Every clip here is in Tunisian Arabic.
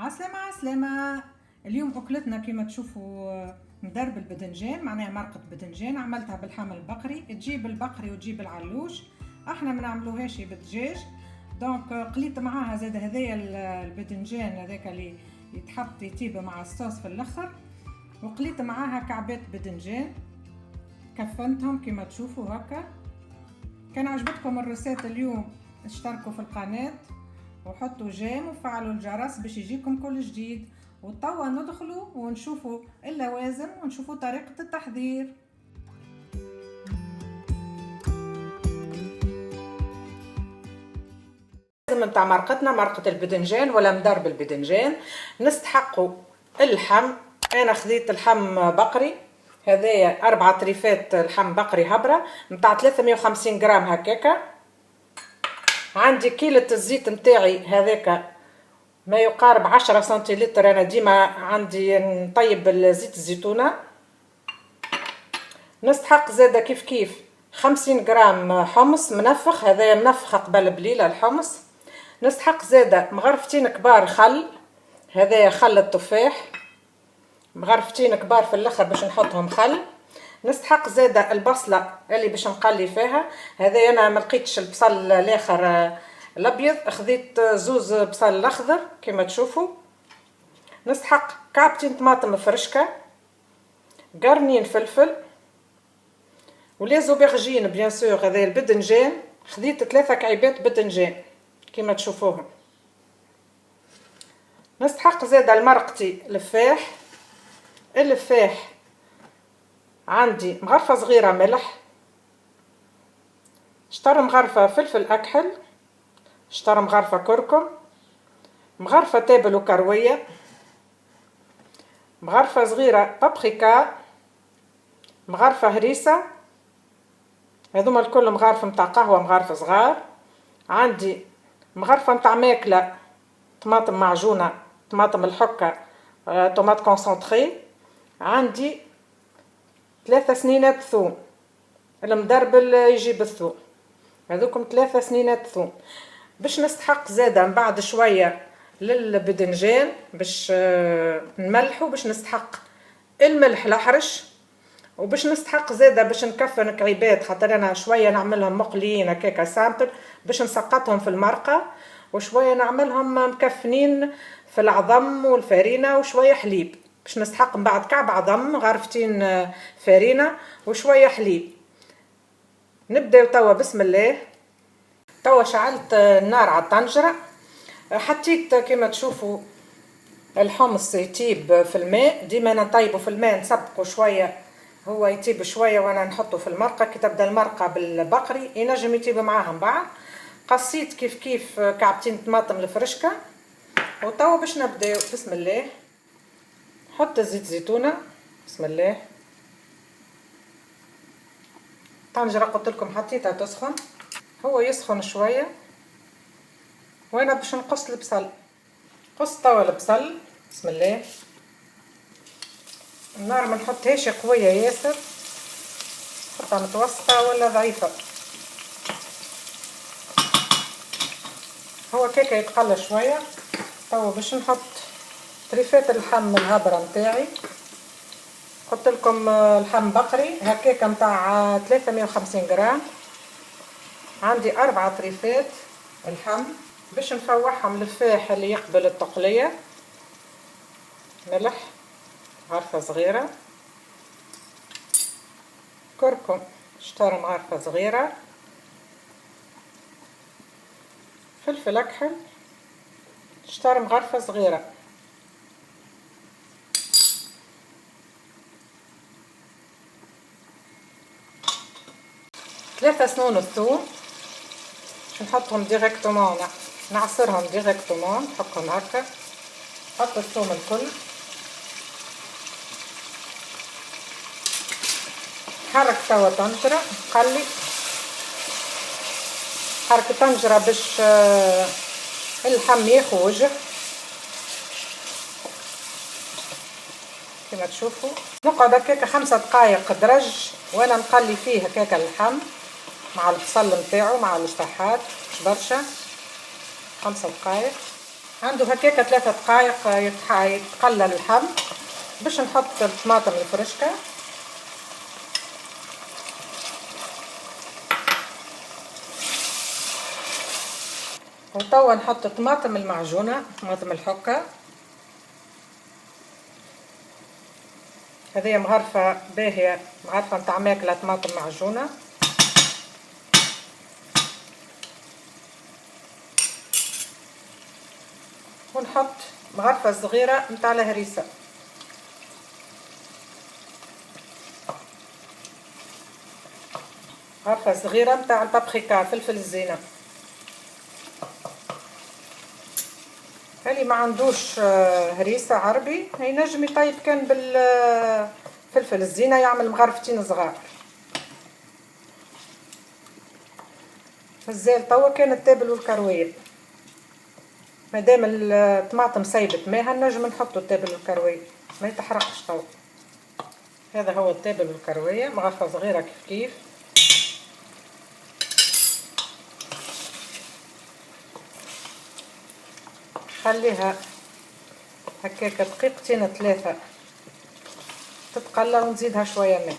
عسلامة عسلامة. اليوم أكلتنا كما تشوفوا مدرب البدنجان، معناها مرقة بدنجان عملتها باللحم البقري، تجيب البقري وتجيب العلوش، احنا ما نعملوهاش بالدجاج. donc قليت معاها زاد هذايا البدنجان هذاك اللي يتحط يطيب مع الصوص في الاخر، وقليت معاها كعبات بدنجان كفنتهم كما تشوفوا هكا. كان عجبتكم ال recette اليوم اشتركوا في القناة وحطوا j'aime وفعلوا الجرس باش يجيكم كل جديد. وتوا ندخلوا ونشوفوا اللوازم ونشوفوا طريقة التحضير. لازم نتاع مرقتنا مرقة البدنجان ولا مدرب البدنجان. نستحقوا اللحم، انا خذيت اللحم بقري هذايا 4 طريفات لحم بقري هبره نتاع 350 غرام هكاكا. عندي كيلة الزيت نتاعي هذاك ما يقارب 10 سنتيلتر، انا ديما عندي نطيب الزيت الزيتونه. نستحق زاده كيف كيف 50 غرام حمص منفخ، هذايا منفخ قبل بليلة الحمص. نستحق زاده مغرفتين كبار خل، هذايا خل التفاح، مغرفتين كبار في الاخر باش نحطهم خل. نستحق زاده البصله اللي باش نقلي فيها، هذا انا ما لقيتش البصل الاخر الابيض، خذيت زوز بصل الاخضر كما تشوفوا. نستحق كعبتين طماطم فرشكه، قرنين فلفل، و les aubergines bien sûr هذا البدنجان، خذيت 3 كعيبات بدنجان كما تشوفوهم. نستحق زاده المرقتي الفاح، الفاح عندي مغرفة صغيرة ملح، شطر مغرفة فلفل أكحل، شطر مغرفة كركم، مغرفة تابل وكروية، مغرفة صغيرة بابريكا، مغرفة هريسة، هذوما الكل مغارف متاع قهوة مغارف صغار. عندي مغرفة متاع ماكلة طماطم معجونة، طماطم الحكة، tomate concentrée. عندي 3 سنينات ثوم، المدربل يجيب الثوم، هذوكم 3 سنينات ثوم. باش نستحق زاده من بعد شوية للبدنجان باش نملحو، باش نستحق الملح الاحرش، وباش نستحق زاده باش نكفن كعيبات، خاطر انا شوية نعملهم مقليين هكاكا simple باش نسقطهم في المرقه، وشوية نعملهم مكفنين في العظم والفارينه، وشوية حليب باش نستحق من بعد كعب عظم، غرفتين فارينه وشوية حليب. نبداو توا بسم الله. توا شعلت النار على الطنجره، حطيت كما تشوفوا الحمص يطيب في الماء، ديما نطيبه في الماء نسبقه شوية، هو يطيب شوية وانا نحطه في المرقه. كي تبدا المرقه بالبقري ينجم يطيب معاهم بعد. قصيت كيف كيف كعبتين طماطم الفرشكه. وتوا باش نبداو بسم الله. حط زيت زيتونه بسم الله. طنجره قلت لكم حطيتها تسخن، هو يسخن شوية وانا باش نقص البصل. قص توا البصل بسم الله. النار ما نحطهاش قوية ياسر، نحطها متوسطه ولا ضعيفة. هو كيكة يتقلى شوية. توا باش نحط طريفات اللحم الهبره نتاعي، قلت لكم لحم بقري هكاكا نتاع 350 غرام. عندي 4 طريفات اللحم باش نفوحهم الفاح اللي يقبل التقليه، ملح مغرفه صغيرة، كركم شطر مغرفه صغيرة، فلفل اكحل شطر مغرفه صغيرة، 3 سنون الثوم باش نحطهم directement، نعصرهم directement، نحطهم هكا. نحط الثوم الكل، حرك توا طنجرة، نقلي حرك الطنجرة باش اللحم ياخو وجه كما تشوفوا. نقعد هكاكا 5 دقايق درج وانا نقلي فيه هكاكا اللحم مع البصل نتاعو مع الفاحات، مش برشا، 5 دقايق. عنده هكاكا 3 دقائق يتقلى اللحم. باش نحط الطماطم الفرشكه، وتوا نحط الطماطم المعجونه، طماطم الحكة. هذه مغرفه باهيه، مغرفه نتاع ماكله طماطم معجونه. ونحط مغرفه صغيرة نتاع الهريسه. مغرفه صغيرة نتاع البابريكا، فلفل الزينة. اللي ما عندوش هريسه عربي ينجم يطيب كان بالفلفل الزينة، يعمل مغرفتين صغار. مازال توا كان التابل والكرويه. مادام الطماطم سايبت ماها نجم نحطو التابل والكرويه، ما يتحرقش توا. هذا هو التابل والكرويه، مغرفه صغيرة كيف كيف. خليها هكاك دقيقتين 3 تتقلى ونزيدها شوية ماء.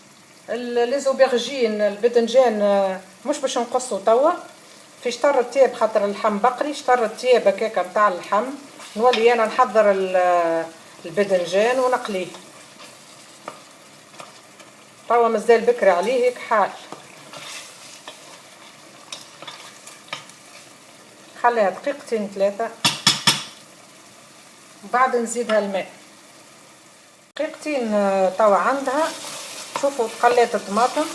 les aubergines الباذنجان مش باش نقصو توا، في شطر الطياب خاطر اللحم بقري، شطر الطياب هكاكا نتاع اللحم نولي انا نحضر الباذنجان ونقليه. توا مازال بكري عليه هيك حال. خليها دقيقتين 3 وبعد نزيدها الماء. دقيقتين توا عندها. شوفوا تقلات الطماطم،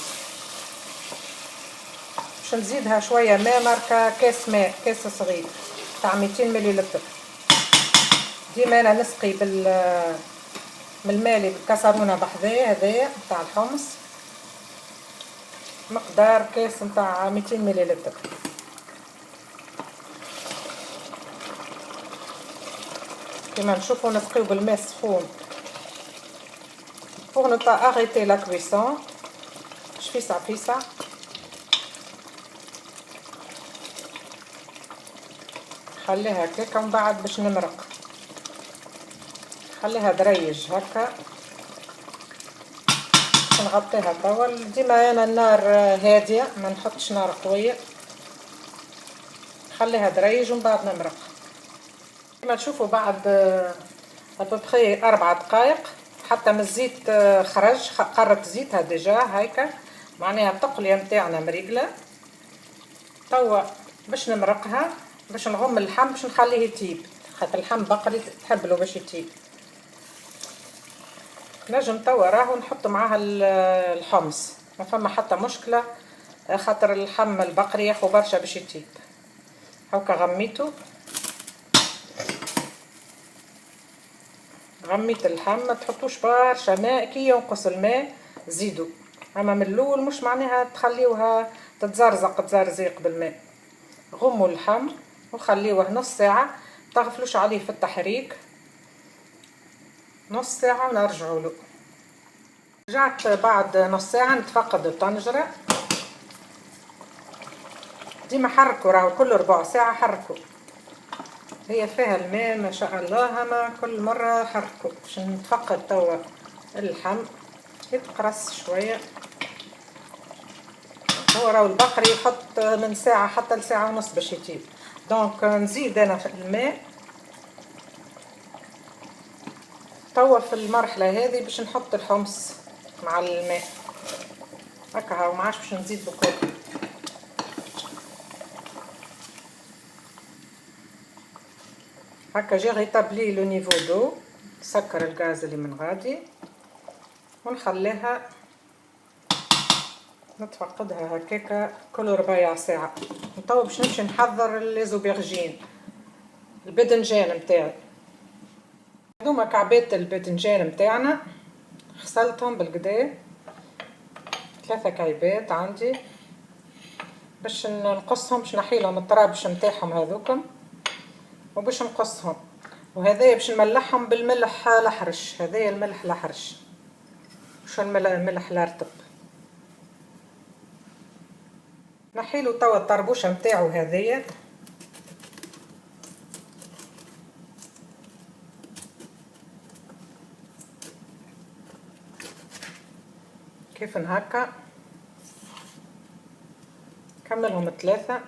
باش نزيدها شوية ماء، ماركة كاس ماء، كاس صغير تاع 200 مليلتر. ديما انا نسقي بالماء اللي بالكسرونه بحذايا هذايا نتاع الحمص، مقدار كاس نتاع 200 مليلتر. كما نشوفوا نسقيو بالماء السخون pour ne pas arrêter la cuisson. فيسع فيسع. خليها هكاكا ومن بعد باش نمرق خليها دريج هكا، نغطيها توا. ديما انا النار هادية، ما نحطش نار قوية. خليها دريج ومن بعد نمرق. كما تشوفوا بعد à peu près 4 دقائق حتى من الزيت خرج، قرت زيتها déjà هيكا، معناها التقليه نتاعنا مريقله. توا باش نمرقها، باش نغم اللحم باش نخليه يطيب، خاطر اللحم بقري تحب له باش يطيب. نجم توا راهو نحط معاها الحمص، ما فما حتى مشكلة، خاطر اللحم البقري ياخو برشا باش يطيب. هاكا غميتو، غميت اللحم. ما تحطوش برشا ماء، كي ينقص الماء زيدو، اما من الاول مش معناها تخليوها تتزرزق تزرزيق بالماء. غموا اللحم وخليوه نص ساعة، تغفلوش عليه في التحريك، نص ساعة ونرجعوا له. رجعت بعد نص ساعة نتفقد الطنجره. ديما حركوا، راهو كل ربع ساعة حركوا. هي فيها الماء ما شاء الله، ما كل مرة حركوا باش نتفقد توا اللحم يتقرص شوية. هو راهو البقري يحط من ساعة حتى لساعة ونص باش يطيب، donc نزيد انا الماء توا في المرحلة هذه باش نحط الحمص مع الماء هكا، هاو ما عادش باش نزيد بكل. هكا j'ai rétabli le niveau d'eau. نسكر الغاز اللي من غادي ونخليها نتفقدها هكاكا كل ربع ساعة. توا باش نمشي نحضر les aubergines، الباذنجان نتاعي. هذوما كعبات الباذنجان نتاعنا غسلتهم بالقدا، 3 كعبات عندي باش نقصهم، باش نحيلهم الطرابش نتاعهم هذوكم وباش نقصهم. وهذايا باش نملحهم بالملح الأحرش، هذايا الملح الأحرش مش الملح الأرطب. نحيلو توا الطربوشه نتاعو هذايا، كيف هكا كملهم الثلاثة.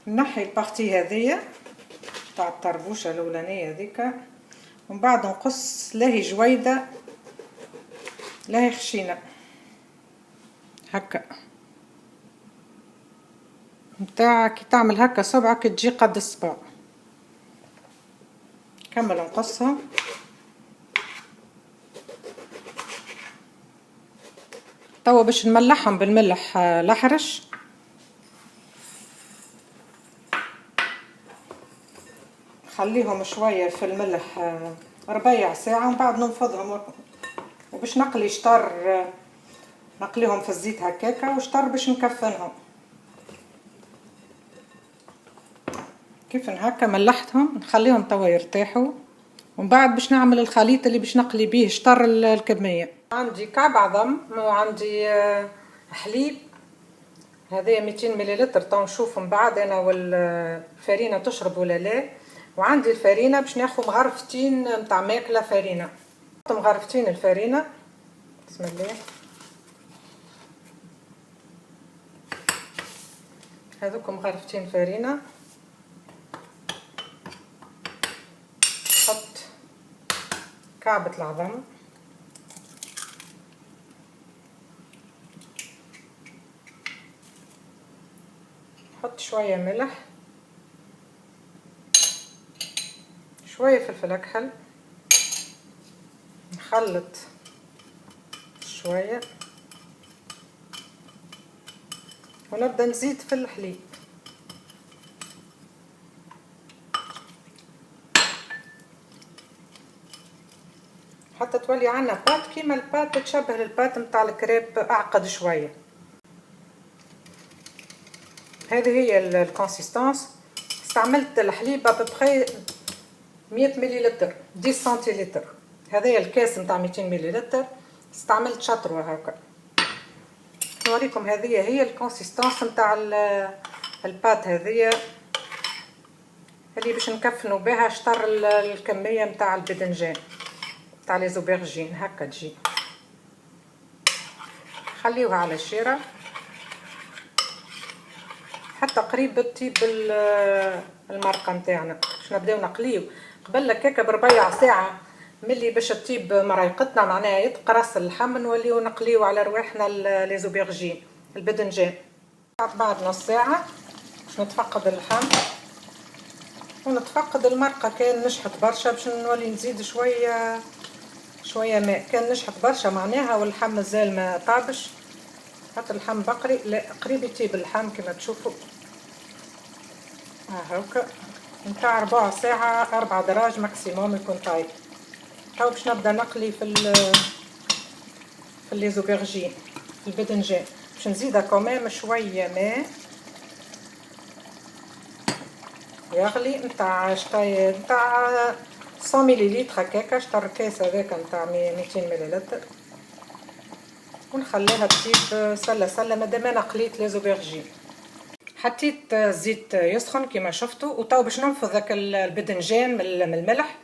نحي ال partie هذية تاع الطربوشة الأولانية هذيك، ومن بعد نقص لاهي جويدة لاهي خشينة هكا نتاع كي تعمل هكا صبعك تجي قد الصبع. كمل نقصها. توا باش نملحهم بالملح الأحرش. خليهم شوية في الملح ربيع ساعة ومن بعد ننفضهم. وباش نقلي شطر نقليهم في الزيت هكاكا، وشطر باش نكفنهم. كيف هكا ملحتهم نخليهم توا يرتاحوا، ومن بعد باش نعمل الخليط اللي باش نقلي بيه شطر الكمية. عندي كعب عظم وعندي حليب هذايا 200 مليلتر، تو نشوف من بعد انا والفرينة تشرب ولا لا. وعندي الفرينة باش ناخذ مغرفتين نتاع ماكلة فرينة، مغرفتين الفرينة. بسم الله. هذوك مغرفتين فرينة. نحط كعبة العظم، نحط شوية ملح، شوية فلفل أكحل، نخلط شوية ونبدأ نزيد في الحليب. حتى تولي عندنا pâte كيما ال pâte تشبه لل pâte نتاع الكريب، اعقد شوية. هذه هي ال consistance. استعملت الحليب à peu près 100 مليلتر، 10 سنتيلتر. هذا هي الكاس نتاع 200 مليلتر، استعملت شطره هكا. نوريكم هذه هي ال consistance نتاع ال pâte هذه اللي باش نكفنوا بها شطر الكمية نتاع الباذنجان تاع les aubergines. هكا تجي، خليوها على الشيره حتى قريب تطيب المرقه نتاعنا باش نبداو نقليو. قبل هكاكا بربيع ساعة ملي باش تطيب مريقتنا، معناها يتقرص اللحم، نوليو نقليو على رواحنا les aubergines الباذنجان. بعد نص ساعة باش نتفقد اللحم ونتفقد المرقه. كان نشحت برشا باش نولي نزيد شوية ماء. كان نشحت برشا معناها واللحم مازال ما طابش، خاطر اللحم بقري لا قريب يطيب اللحم كما تشوفوا. هاكا نتاع ربع ساعة 4 دراج maximum يكون طايب. تو باش نبدا نقلي في les aubergines في الباذنجان. باش نزيدها quand même شوية ماء يغلي نتاع شطاي نتاع 100 مليلتر هكاكا، شطر كاس هذاك نتاع 200 مليلتر، ونخليها تطيب سله سله مادام انا قليت les aubergines. حطيت الزيت يسخن كما شفتوا، وتو باش ننفض ذاك الباذنجان من الملح.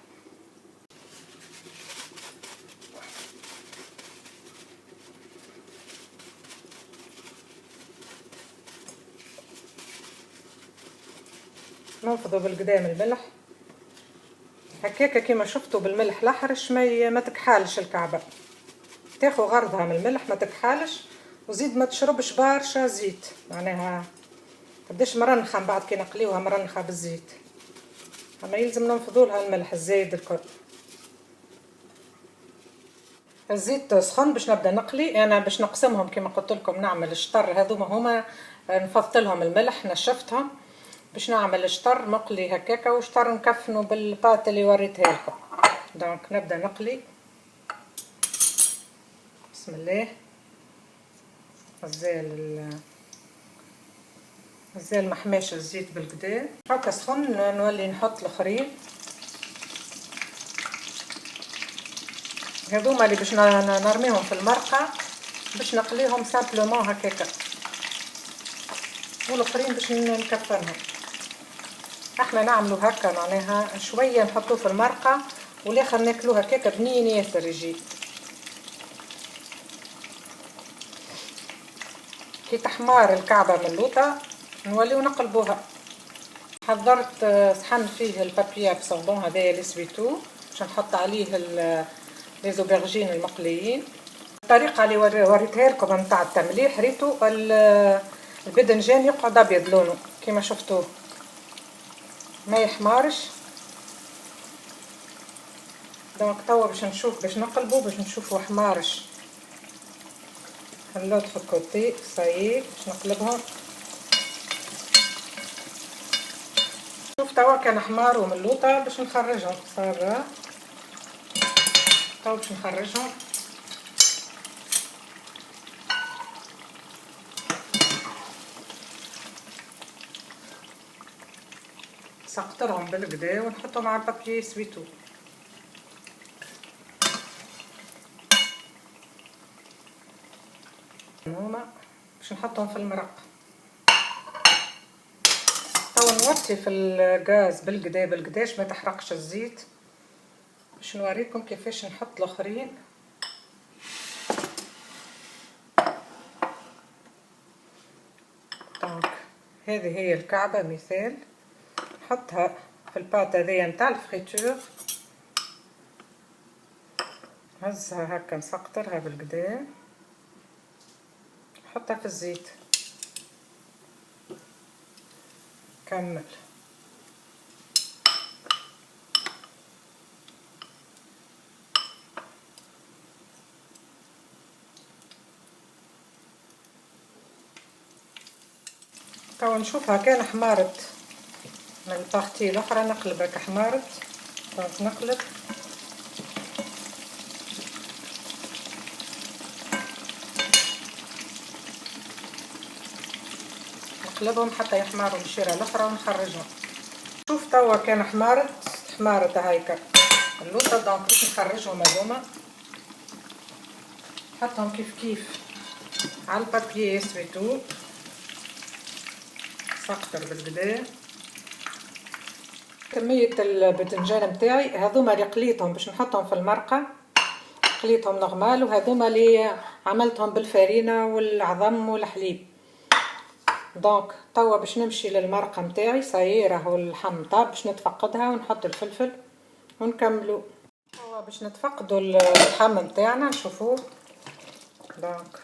ننفضو بالقدام الملح هكاكا كيما شفتوا بالملح الاحرش ما تكحالش الكعبة، تاخو غرضها من الملح ما تكحالش، وزيد ما تشربش برشا زيت، معناها تبداش مرنخه من بعد كي نقليوها مرنخه بالزيت، اما يلزم ننفضوا لها الملح الزايد الكل. الزيت سخن باش نبدا نقلي. انا باش نقسمهم كما قلت لكم، نعمل الشطر هذوما هما نفضت لهم الملح نشفتهم، باش نعمل شطر مقلي هكاكا وشطر نكفنو بال pâte اللي وريتها لكم. donc نبدا نقلي. بسم الله. مازال محماش الزيت بالكدا. هكا سخن نولي نحط الاخرين هذوما اللي باش نرميهم في المرقه، باش نقليهم simplement هكاكا، والاخرين باش نكفنهم. احنا نعملو هكا معناها شوية نحطوه في المرقه والاخر ناكلوه هكاكا بنين ياسر يجي. كي تحمار الكعبة من اللوطه نوليو نقلبوها. حضرت صحن فيه ال papier absorbant هذايا اللي essuie-tout باش نحط عليه les aubergines المقليين. الطريقة اللي وريتها لكم نتاع التمليح، ريتو الباذنجان يقعد ابيض لونه كيما شفتوه ما يحمرش. donc توا باش نشوف باش نقلبو باش نشوفو حمارش l'autre côté. ça y est باش نقلبهم. شوف توا كان حمار ومن اللوطه باش نخرجهم. ça va توا باش نخرجهم. نسقطرهم بالكدا ونحطهم على ال papier essuie-tout. هما باش نحطهم في المرق. توا نوطي في الغاز بالكدا بالكداش ما تحرقش الزيت، باش نوريكم كيفاش نحط الاخرين. donc هذه هي الكعبة مثال، نحطها في ال pâte هذيا نتاع ال friture، نهزها هكا نسقطرها بالكدا، نحطها في الزيت. كمل توا نشوفها كان حمارت من ال partie الاخرى، نقلبها حمارت. donc نقلب نقلبهم حتى يحمروا الشيره الاخرى ونخرجهم. شوف توا كان حمارت، حمارت هايكا اللوطه. donc باش نخرجهم هذوما نحطهم كيف كيف على ال papier essuie-tout، سقطر بالكدا. كمية الباذنجان نتاعي هذوما اللي قليتهم باش نحطهم في المرقة، قليتهم normal، وهذوما اللي عملتهم بالفارينة والعظم والحليب. donc توا باش نمشي للمرقة نتاعي. ça y est راهو اللحم طاب، باش نتفقدها ونحط الفلفل ونكملو. توا باش نتفقدو اللحم نتاعنا نشوفوه. donc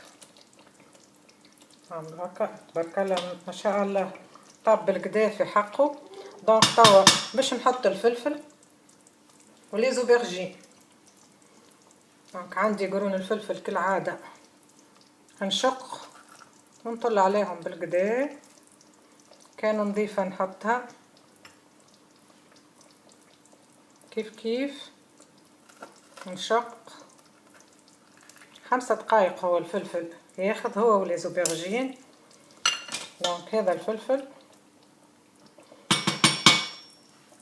نعملو هكا تبارك الله ما شاء الله طاب بالكدا في حقه. donc توا باش نحط الفلفل و les aubergines. donc عندي قرون الفلفل كالعادة نشق ونطلع عليهم بالكدا، كانوا نظيفة نحطها كيف كيف نشق. 5 دقايق هو الفلفل ياخذ هو و les aubergines. donc هذا الفلفل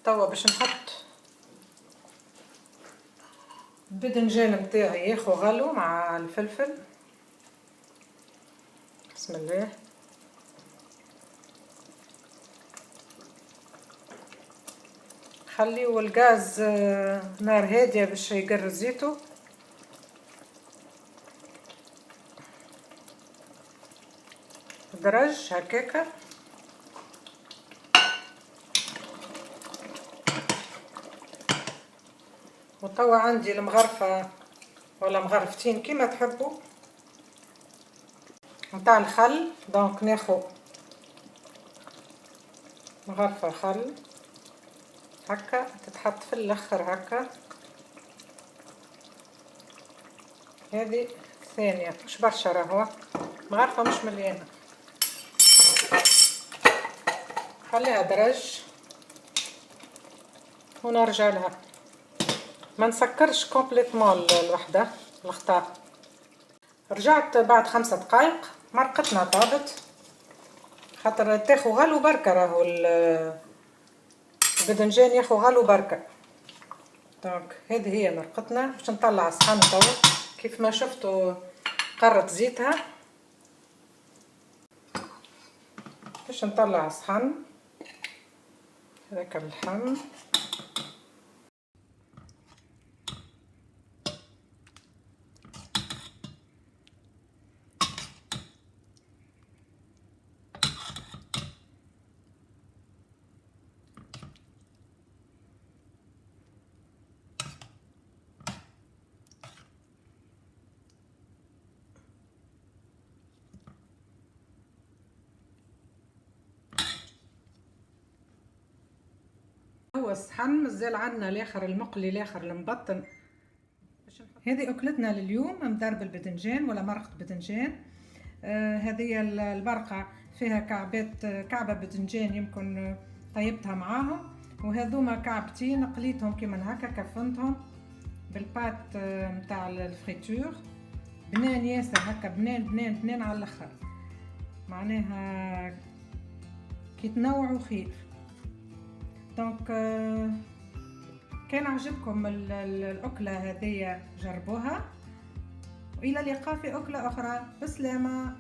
توا باش نحط الباذنجان نتاعي ياخو غلو مع الفلفل. بسم الله. خليو الغاز نار هادية باش يقر زيتو. درج هكاكا. وتوا عندي المغرفة ولا مغرفتين كيما تحبوا نتاع الخل. donc ناخو مغرفة خل هكا تتحط في الاخر هكا. هذه الثانية مش برشا، راهو مغرفة مش مليانة، خليها درج ونرجع لها. ما نسكرش complètement الوحدة الغطاء. رجعت بعد 5 دقائق مرقتنا طابت، خاطر تاخو غلو بركة، راهو الباذنجان ياخو غلو بركة. donc هذه هي مرقتنا. باش نطلع الصحن توا كيف ما شفتوا قرت زيتها. باش نطلع الصحن هذاك اللحم. هو الصحن. مازال عندنا الاخر المقلي، الاخر المبطن. هذه اكلتنا لليوم، مدربل الباذنجان ولا مرقه باذنجان. هذه المرقه فيها كعبات، كعبه باذنجان يمكن طيبتها معاهم، وهذوما كعبتين قليتهم كيما هكا، كفنتهم بال pâte نتاع ال friture. بنان ياسر هكا، بنان بنان بنان على الاخر. معناها كي تنوعوا خير. donc كان عجبكم الأكلة هذه جربوها، وإلى اللقاء في أكلة أخرى. بسلامة.